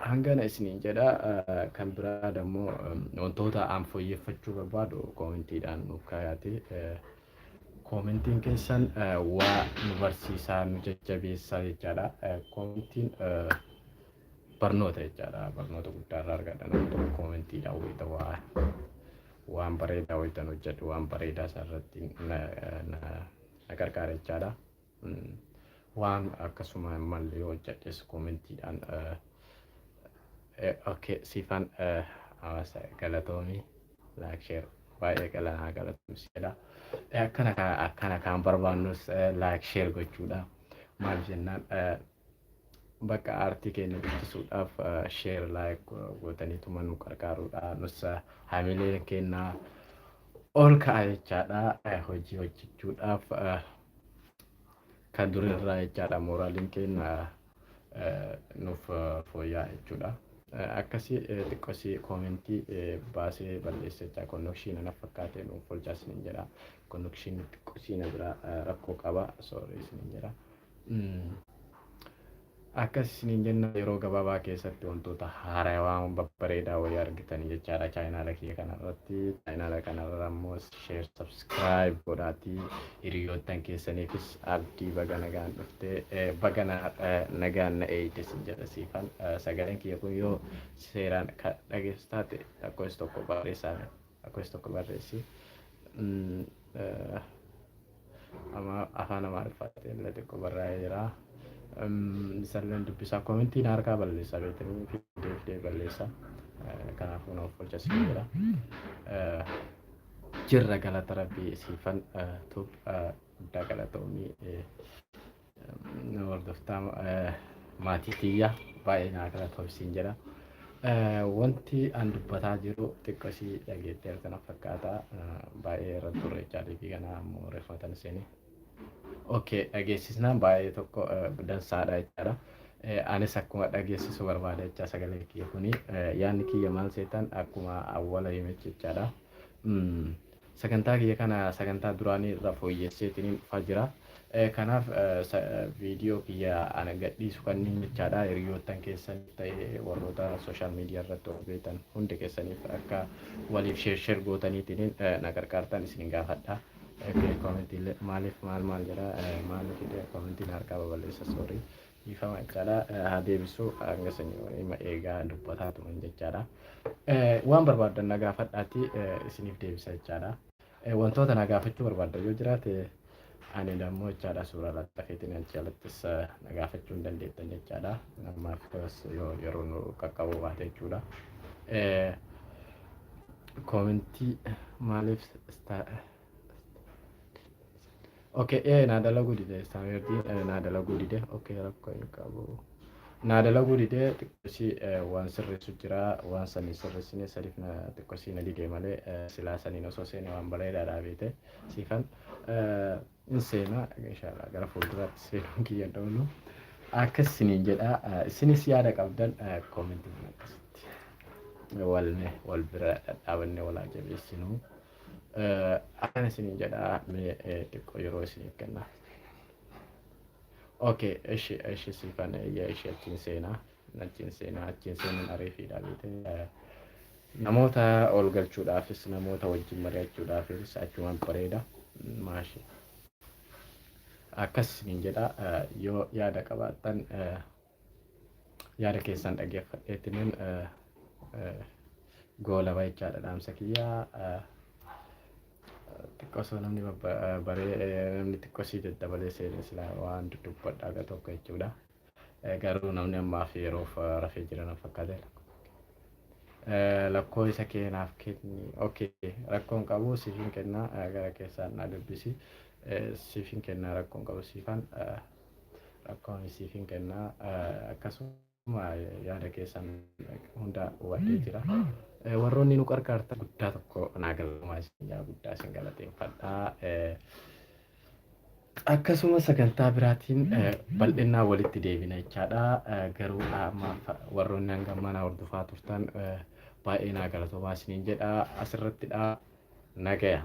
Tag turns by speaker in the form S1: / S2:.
S1: Hangana isiniin jedha. Kan biraa dammoo wantoota aan fooyyeffachuu barbaadu koomentiidhaan nuuf kaayaati. Koomentiin keessan waa nu barsiisaa, nu jajjabeessaa jechaadha. Koomentiin barnoota jechaadha. Barnoota guddaa irraa argadha. Namni tokko koomentiidhaan wayita waa waan bareedaa wayitan hojjedhu waan bareedaa isa irratti na gargaara jechaadha. Waan akkasuma hin malle yoo hojjedhes koomentiidhaan. Okay, Siifan hawaasa, galatoomii, like, share baay'ee galanaa galatoomsiidha. Akkana akkana kan barbaannus like, share gochuudha. Maal jennaan, bakka aartii keenya guddisuudhaaf share, like gootaniituma nu qarqaaruudha. Nus hamileen keenya ol ka'a jechaadha. Hojii hojjechuudhaaf kan durirraa jechaadha mooraaliin keenya nuuf fooyya'a jechuudha. Akkasii xiqqoosii koomentii baasee balleessa jechaa, connection na fakkaate, nuuf olchaa isiniin jedha. Connection xiqqoosii na bira rakkoo qaba, sorry isiniin jedha. Akkas isiniin jenna, yeroo gabaabaa keessatti wantoota haarawaa babbareedaa wayii argitanii jechaadha chaayinaala kiyya kanarratti. Chaayinaala kanarra immoo share, subscribe godhaatii hiriyoottan keessaniifis. Abdii, baga nagaan dhuftee, baga nagaan na eeyite sin jedha. Siifan, sagaleen kiyya kun yoo seeraan ka dhageessu taate lakkoofsa tokko barreessaa, lakkoofsa tokko barreessi. Amma afaan Amaariffaatiin illee xiqqoo barraa'ee jira. Isalleen dubbisaa, koomentiin harkaa balleessaa beektanii, fidee fidee balleessaa. Kanaafuu naaf olcha siin jedha. Jirra, galata Rabbii. Siifan Tube, guddaa galatoomii. Hordoftaa maatii tiyya, baay'ee naa galatoomsiin jedha. Wanti an dubbataa jiru xiqqoosii dhageettee kana fakkaata. Baay'ee irra turre jechaatii fi kana ammoo reeffatan seenee. Okay, dhageessisnaan baay'ee tokko dansaadha jechaadha. Anis akkuma dhageessisu barbaada jecha sagalee kiyya kuni. Yaadni kiyya maal seetan, akkuma awwala himechi jechaadha. Sagantaa kiyya kana sagantaa duraanii irra fooyyesseetiin dhufaa jira. Kanaaf viidiyoo kiyya ana gadhiisu kanneen jechaadha, hiriyoottan keessan ta'e, warroota social media irratti of beektan hundi keessaniif akka waliif share share gootaniitiin na gargaartan isin gaafadha. Koomentii maaliif maal maal jedha, maal fide, koomentiin harkaa babal'eessa, sorry, dhiifama jechaadha. Haa deebisu, hanga isin eegaa dubbataa turan jechaadha. Waan barbaaddan na gaafadhaati, isiniif deebisa jechaadha. Wantoota na gaafachuu barbaaddan yoo jiraate, ani dammoo jechaadha suuraa laxxafeetiin achi alattis na gaafachuu hin dandeettan jechaadha. Ammaaf yoo yeroo nu qaqqabu baate jechuudha. Koomentii maaliif? Okay, naa dalaguu dide, istaandardiin naa dalaguu dide. Okay, rakkoo hin qabu. Naa dalaguu dide, xiqqoosii waan sirreessu jira, waan sanii sirreessine sadiif na xiqqoosii na dide malee, silaa saniin osoo seene waan bareedaadha beete. Siifan in seena inshallah, gara fuulduraatti seenuun kiyya oolu. Akkas isiniin jedha, isinis yaada qabdan koomentii akkasitti walne wal bira dhadhaabannee walaa jabeessinu. Akkana isiniin jedha, mee xiqqoo yeroo isiniif kenna. Okay, ishi ishi Siifan, ishi achiin seenaa, achiin seenaa, achiin seenuun ariifiidha beete. Namoota ol galchuudhaafis, namoota wajjin mari'achuudhaafis achumaan bareeda. Maashi. Akkas isiniin jedha, yoo yaada qabaattan yaada keessan dhaggeeffadheetiniin goolaba jechaadha dhaamsa kiyyaa. Xiqqoo osoo namni baree, namni xiqqoo sii daddabalee seene silaa waan dubbadha aga tokko jechuudha. Garuu namni ammaaf yeroof rafee jira na fakkaate. Lakkoofsa kee naaf kenni. Okay, rakkoon qabu, siifin kenna, gara keessaan na dubbisi. Siifin kenna, rakkoon qabu, siifan rakkoon siifin kenna. Akkasuma yaada keessan hunda hubadhee jira. Warroonni nu qarqaartan guddaa tokko naa galatoomaa isin jaa, guddaa isin galateeffadha. Akkasuma sagantaa biraatiin bal'innaan walitti deebina jechaadha. Garuu ammaaf warroonni hanga ammaa na hordofaa turtan baay'ee naa galatoomaa isiniin jedha. Asirrattidha. Nagaya.